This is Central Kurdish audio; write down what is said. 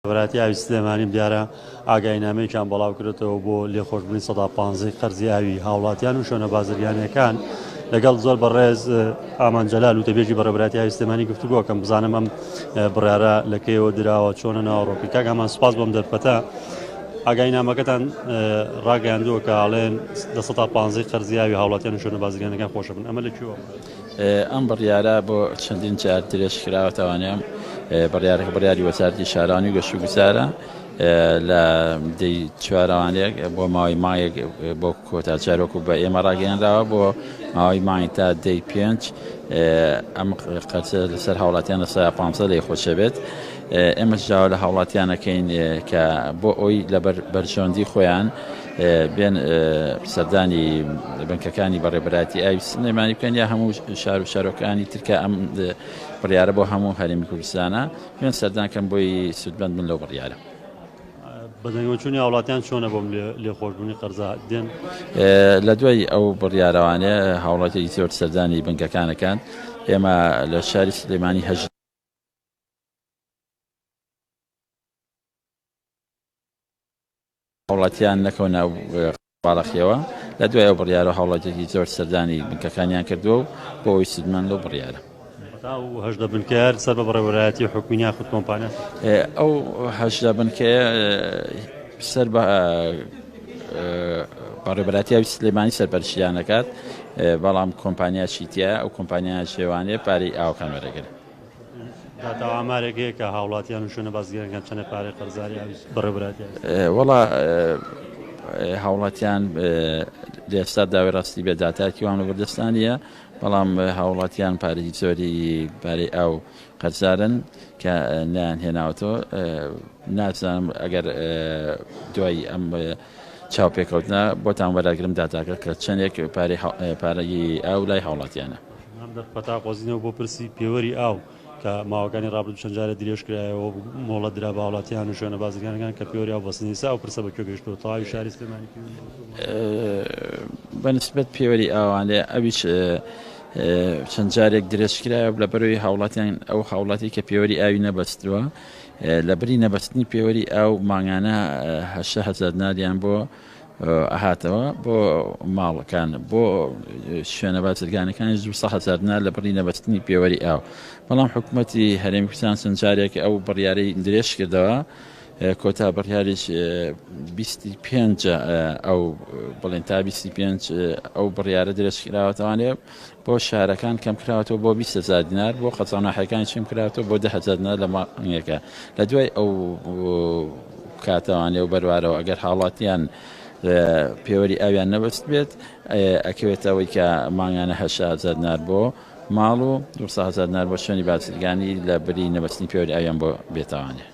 بەڕێوەبەرایەتی ئاوی سلێمانی دیارە ئاگاهینامەیەکیان بەڵاوکردێتەوە بۆ لێخۆشبوونی 15% قەرزی ئاوی هاوڵاتیان و شوێنە بازرگانیەکان. لەگەڵ زۆر بەڕێز ئامان جەلال و تەبێژی بەڕێوەبەرایەتی ئاوی سلێمانی گفتوگۆکەم بزانم ئەم بڕیارە لە کەیەوە دراوە، چۆنە ناوەڕۆکی. کاک ئامان سوپاس بۆم دەرفەتە. ئاگاهینامەکەتان ڕاگەیاندووە کە ئاڵێن 15% قەرزی ئاوی هاوڵاتیان و شوێنە بازرگانەکان خۆشە بن، ئەمە لە کوێوە؟ ئەم بڕیارە بۆ چەندین جار درێژ کراوەتەوانێ. بڕیارەکە بڕیاری وەزارەتی شارەوانی و گەشتوگوزارە لە دەی چوارەوانێک بۆ ماوەی مانگێک بۆ کۆتا جارۆک و بە ئێمە ڕاگەیەنراوە بۆ ماوەی مانگی تا دەی پێنج ئەم قەرزە لەسەر هاوڵاتیان لە سەدا 15 لێ خۆشە بێت. ئێمەش داوا لە هاوڵاتیانەکەین کە بۆ ئەوی لەبەر بەرژەوەندی خۆیان بێن سەردانی بنکەکانی بەڕێبەرایەتی ئاوی سلێمانی بکەن یا هەموو شار و شارۆکانی ترکە. ئەم بڕیارە بۆ هەموو هەرێمی کوردستانە، بێن سەردان کەم بۆی سوودمەند بن لەو بڕیارە. بەدەنگەوەچوونی هاوڵاتیان چۆنە بۆم لێخۆشبوونی قەرزە دێن؟ لە دوای ئەو بڕیارەوانێ هاوڵاتی زۆر سەردانی بنکەکانەکان. ئێمە لە شاری سلێمانی هەژ هاوڵاتیان نەکەونە باڵەخیەوە. لە دوای ئەو بڕیارە هاوڵاتیەکی زۆر سەردانی بنکەکانیان کردووە و بۆ ئەوی سوودمەند لەو بڕیارە. ئەو 18 بنکەیە سەر بە بەڕێوەبەرایەتی حکومی یاخود کۆمپانیا؟ ئەو 18 بنکەیە سەر بە بەڕێوەبەرایەتی ئاوی سلێمانی سەرپەرشتیان دەکات، بەڵام کۆمپانیاشی تایە، ئەو کۆمپانیا شێوانەیە پارەی ئاوەکان وەرەگرن. داتا و ئامارێک هەیە کە هاوڵاتیان و شوێنە بازرگانەکان چەندە پارەی قەرزاری ئاوی بەڕێوەبەرایەتی ئاوی؟ وەڵا هاوڵاتیان لە ئێستا داوای ڕاستی بێ داتاکی وان لە بەردەستان نییە، بەڵام هاوڵاتیان پارەی زۆری پارەی ئاو قەرزارن کە نایان هێناوەتەوە. نازانم ئەگەر دوای ئەم چاوپێکەوتنە بۆتان وەراگرم داتاکە کە چەندێک پارەی ئاو لای هاوڵاتیانە. ئەم دەرفەتە قۆزینەوە بۆ پرسی پێوەری ئاو کە ماوەکانی ڕابردوو چەند جارێ درێژ کرایەوە و مۆڵەت درا بە هاوڵاتیان و شوێنە بازرگانەکان کە پێوەری ئاو بەستن، ئێستا ئەو پرسە بە کوێ گەیشتووە؟ تەواوی شاری سلێمانی پێوەری ئاو بە نسبەت پێوەری ئاوانێ ئەویش چەند جارێک درێژ کرایەوە لە بەرەوەی هاوڵاتیان، ئەو هاوڵاتی کە پێوەری ئاوی نەبەستووە لە بری نەبەستنی پێوەری ئاو مانگانە 8000 دیناریان بۆ ئەهاتەوە بۆ ماڵەکان، بۆ شوێنە بازرگانەکانیش 200 هەزار دینار لە بڕی نەبەستنی پێوەری ئاو. بەڵام حکوومەتی هەرێمی کوردستان چەند جارێک ئەو بڕیارەی درێژ کردەوە، کۆتا بڕیاریش 25 ئەو بڵێن تا 25 ئەو بڕیارە درێژ کراوەتەوانێ. بۆ شارەکان کەم کراوەتەوە بۆ 20 هەزار دینار، بۆ قەزا ناحیەکانیش کەم کراوەتەوە بۆ 10 هەزار دینار لە مانگێکە. لە دوای ئەو کاتەوانێ و بەروارەوە ئەگەر هاوڵاتیان پێوەری ئاویان نەبەست بێت ئەکەوێتەوەی کە مانگانە 80 هەزار دینار بۆ ماڵ و 200 هەزار دینار بۆ شوێنی بازرگانی لە بری نەبەستنی پێوەری ئاویان بۆ بێتەوانێ.